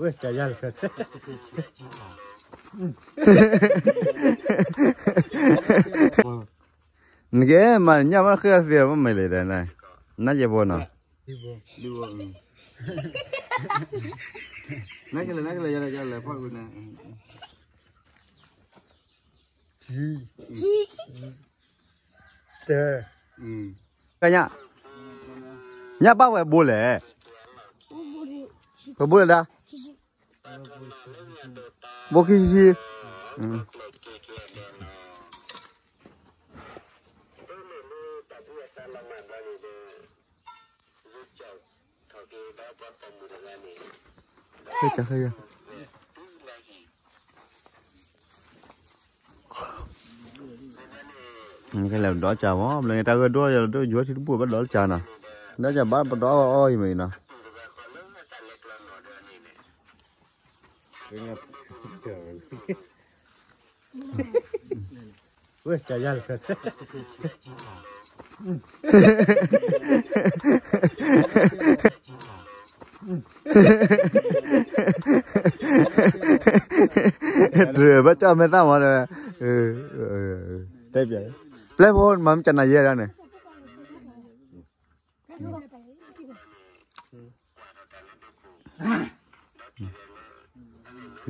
ဝဲကယါလၢ နကဲမၤညၣ်ဘၣ်ဃ့အသ့ဘၣ်မ့ၢ်လဲၣ်ဒီး, နယဲၢ်ဘိနီၤ, နကလဲၤ နကလဲၤ ယလဲၤ ယလဲၤဖီၣ်ကွံာ်နၤ, တ ကည, ညၣ်ဘၣ်ဝဲဘိလဲၣ်, ပဘိလဲၣ်ဒၣ်, ဘိခံဆံခံ, ကလဲၤဒီးကၢ်မ့ၢ် ဘျီတၢ်ဂၢၢ်ဒိၣ်ယၤလီၤ ဒိၣ်ယိၤထံတဘူၣ်ဘၣ်ဒီးကၢ်နီၤ, ဒီးကၢ်ဘၣ်ပဒီအီအီအံၤမ့ၢ်နီၤ, ဝဲကယါလၢ တဘၣ်ကၠီၣ်မဲာ်သၣ်မးဒီး, တဲပျဲ, ပျဲဖိမၤမ့ၢ်ကနၤယဲဒၣ်န့ၣ်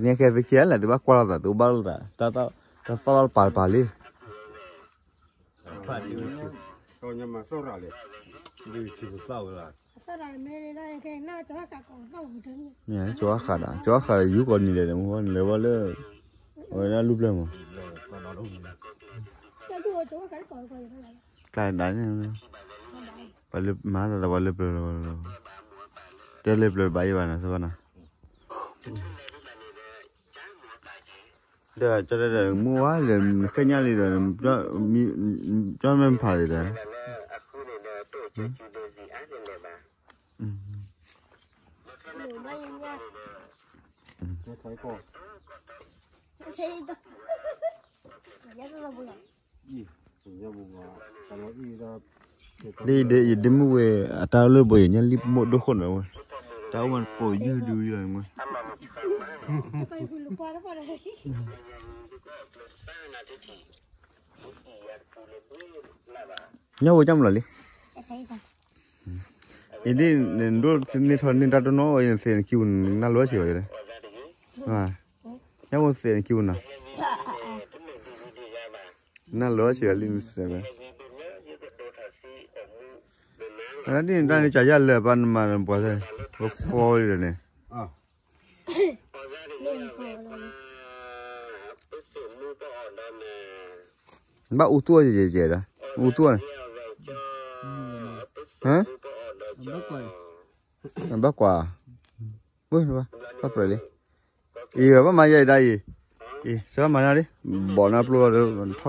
န့ၣ်ကဲသုခံလဲၣ် သုဘၣ်ကွၢ်လိာ်သး သုဘၣ်လိာ်သး, တၢ်သီၣ်လီၤတပၤတပၤလံ, ကၠီဃာ်ဒၣ် ကၠီဃာ်ဒၣ်ယူကီၢ်နံၤလဲၣ်န့ၣ် မ့ၢ်ဝဲလၢ, အဝဲဒၣ်လူပျဲၢ်မး, ကျါဒၣ်န့ၣ်, ပှၤလၢမၤသးသးပှၤလၢပျၢၤလီၤ, တဲလၢပျၢၤဘၣ်ယံၤဘၣ်နီၤ သဘၣ်နီၤ, ဒီးကၠီတဲဒီး မုၢ်ဝါဒီး နဃ့ညါလံဒီး ကၠီမ့ၢ်ဖးလံဒီး, လံဒ်ယဒ့မုၣ်ဝဲ အတၢ်လၢဘိယညါလံမိၢ်ဒိၣ်ဃိၣ်န့ၣ်ဝဲ, တၢ်အိၣ်မးတပိာ်ယုၢ်ဒုယၤမး, ညၣ်ဝဲကၢ်မလီၤလံ, အံၤဒ်နဒိၣ်န့ၢ်ထီၣ်န့ၢ်တၢ်တနီၤအံၤ နသ့နခံပူၤနနၢ်လိၤဆံးဝဲ, ညၣ်ဝဲသ့နခံပူၤနီၤ, နၢ်လိၤဆံးဝဲလံနစဲးဝဲ, ဒ်နတၢ်န့ၣ်ကယၢ်လၢပှၤနမၤပှၤ, ပဃီလံဒီးန့ၣ် ဘၣ်အူသူၣ်ယဲၢ်ယဲၢ်ဒီး, အူသူၣ်န့ၣ်, ဘၣ်ကွၢ်, ဘၣ်ပြၢၤလံ, အံၤဘၣ်မၤယဲၢ်ဒၣ်အံၤ, အံၤ စဘၣ်မၤနၤလံ, ဘီၣ်နၢ်ပျိလီၤဒီး ထီၣ်လ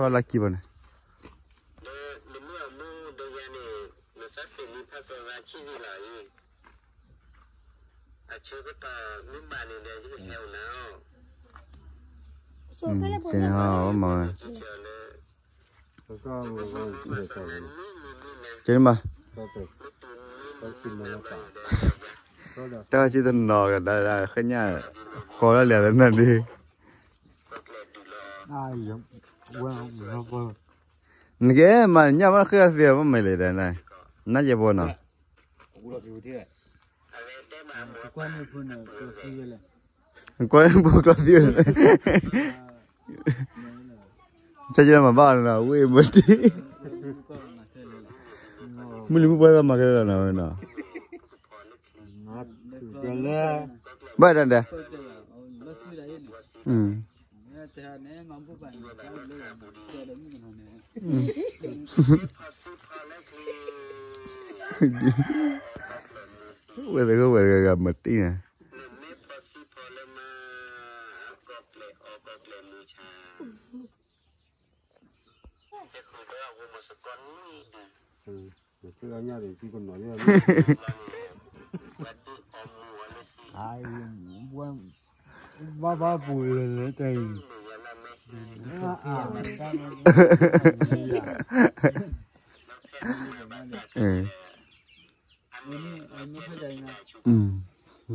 ၢ်ကံၢ်ဘၣ်န့ၣ် မၤ, ကဲမး, တၢ်က့တနီၤကဒါဃ့ညၣ်, ဃီလၢလၢ်လၢနၤဒ်, နကဲမၤညၣ်ဘၣ်ဃ့အသ့ဘၣ်မ့ၢ်လဲၣ်ဒီး, နယဲၢ်ဘိနီၤ, ကွၢ်န့ၣ်ဖိကျီသံ, ကၠီမၤဘၣ်နီၤ ဝ့ၢ်မတံၤ, မုၢ်လံမုၢ်ပှၢ်သးမၤကဲလီၤနီၤဝဲနီၤ, ဘၣ်တၢ်ဒဲး, ဝဲသ့ၣ်ဝဲတဂၤဂၤမတံၤန့ၣ်, ဘၣ်ဘၣ်ပူၤလၢလၢတၢ်အံၤ,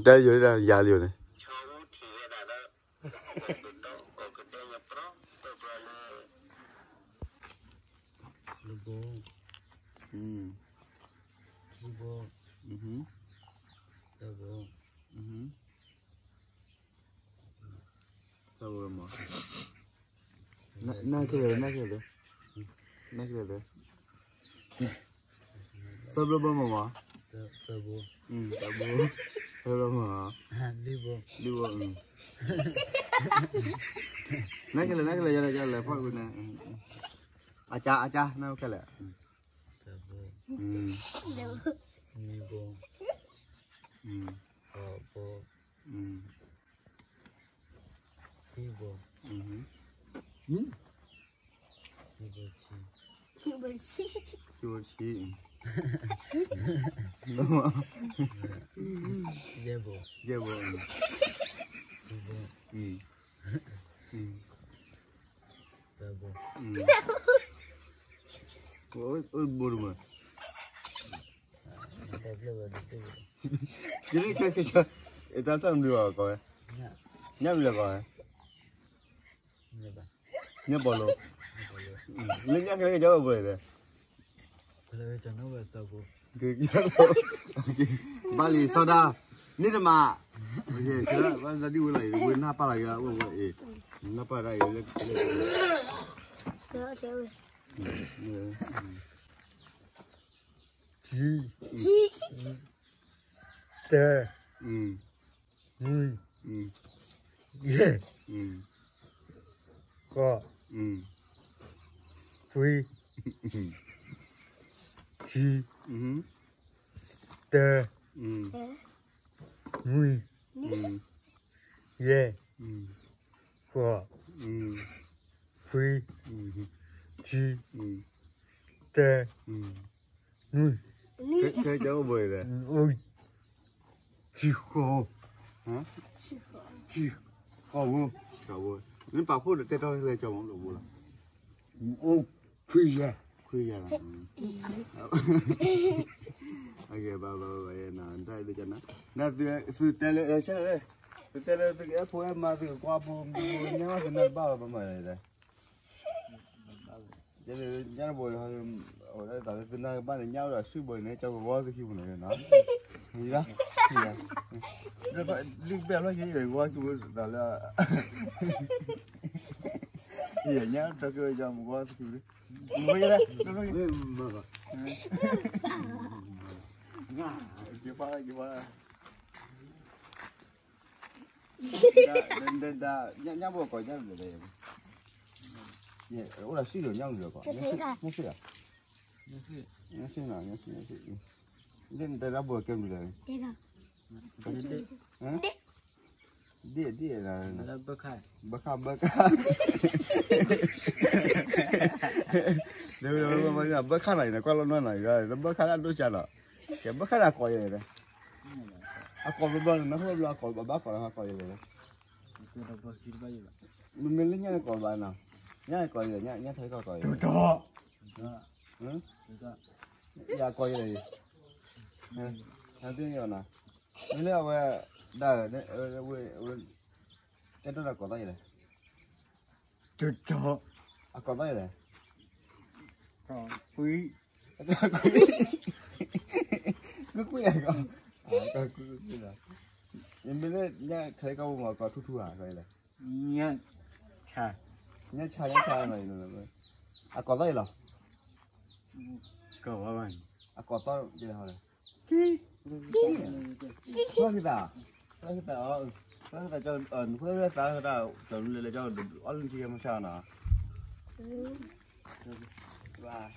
တၢ်ယိၤဒၣ်ယၤလၢယိၤန့ၣ်, လၢဘိ, ခံဘိ, သၢဘိ, သၢဘိမး, နၢ်ခဲလၢာ်, နၢ်ခဲလၢာ်, နၢ်ခဲလၢာ်, သၢဘိဘိမးမး, သၢဘိ, သၢဘိ, သၢဘိမး, လွံၢ်ဘိ, လွံၢ်ဘိ, နၢ်ခဲလၢာ်, နၢ်ခဲလၢာ်, ယလဲၤ, ယလဲၤဖီၣ်ကွံာ်န့ၣ်, အကၢ်, အကၢ်, နၢ်ခဲလၢာ်, သၢဘိ, နွံဘိ, ဃိးဘိ, ခံဘိ, ခံဘိ, ခံဘိ, ယဲၢ်ဘိ, ယဲၢ်ဘိ, သၢဘိ, အိၣ်ဘိတမး, ယန့ၣ်ခဲကၢ်, တၢ်တၢ်မနုၤအီၤကီးဝဲ, ညၣ်မနုၤအီၤကီးဝဲ, ညၣ်ဘီလိ, လၢညၣ်ခဲကၢ်ဝဲဘိလဲၣ်, ဘၣ်လံ စီၤဒၤ, န့ၣ်တမး, ဘၣ်ဒ်ဝဲလီၤအံၤ ဝဲနၢ်ပၢၢ်လီၤယၤ ဝဲဝဲအံၤ, နၢ်ပၢၢ်ဒၣ်အံၤလၢ ခံ, တၢ, နွံ, ယဲၢ်, ဃိး, ခွံ, ခံ, တၢ, နွံ, ယဲၢ်, ဃိး, ခွံ, ခံ, တၢ, နွံ, ထံဃိး, ထံဃိးဘိ, နပာ်ဖှိၣ်ဒီးတဲထီၣ်လၢကၠီမ့ၢ်ဘိလီၤ, အိၣ်ခွံယၤ, ခွံယၤလီၤ, ဘၣ်ဘၣ်ဘၣ်, နသုတဲလၢ, သုတဲလၢ သုကအဲၣ်ဖိအဲၣ်မါသုကကွၢ်ဖိ မ့ၢ်ညါဘၣ်သုနၢ်တဘၣ်ဘၣ်မး, ညါတဘိ, တၢ်လၢသုနၢ်ကဘၣ်န့ၣ် ညါအိၣ်ဒီးစုဘိန့ၣ် ကၠီကဝီသုခံပူၤန့ၣ်, လၢ, လၢဘဲၣ်ဖျီၣ်က့ၤဝီခံပူၤတၢ်လၢ, ညါတက့ၢ်ဝဲကၠီမုၢ်ဝီသုခံပူၤ, မ့ၢ်ဝဲယဲလဲၣ်, က့ၤဖီ, က့ၤဖီ ညၣ်ဘိကီးညၣ်ဘျီလဲၣ်, အိၣ်ဒီးစုဒီးညၣ်ဘျီကီး, ညၣ်စုဧါ, ညၣ်စု, ညၣ်စု, ဒ်, ဒ်, ဘၣ်ခါ, ဘၣ်ခါ, ဘၣ်ခါနၤအံၤန့ၣ် ကွၢ်လီၤနီၢ်နၤအံၤ, ဘၣ်ခါလၢအဒိၣ်ကၢ်နီၤ, ကဲဘၣ်ခါန့ၣ်အကိးယဲလဲၣ်, အကိးဘျီဘျီန့ၣ် နၢ်ဟူဘျီအကိးဘၣ်ကိးလီၤ အကိးယဲလဲၣ်, မ့မ့ၢ်လၢညၣ်န့ၣ်ကိးဘၣ်နီၤ, ညၣ်န့ၣ်ကိးယဲလဲၣ်, ညၣ်ထဲကိးကိးယဲလဲၣ်, ယၤကိးယဲလဲၣ်, နသ့ၣ်ညါနီၤ, မ့ၢ်လၢအဝဲ, ဒၣ်, အဲၣ်ဒိးနၤကိးသီၣ်ယဲလဲၣ်, အကိးသီၣ်ယဲလဲၣ်, ကွံာ်, ကွံာ်, ကွံာ်, ကွံာ်, မ့မ့ၢ်လၢညၣ်ခဲကီၢ်ပူၤမး ကိးထူထူဧါ ကိးယဲလဲၣ်, ညၣ်ဆါ, ညၣ်ဆါ, ညၣ်ဆါ, အကိးသီၣ်ယဲလီၤ, အကိးသီၣ်ယဲလဲၣ်, ဖျီၣ်သး, ဖျီၣ်သး, ဖျီၣ်သး, နဖျီၣ်သး, ကၠီလဲၤလဲၤကၠီ, အီၣ်လုၢ်ထံမဆါနီၤ, ဘၣ်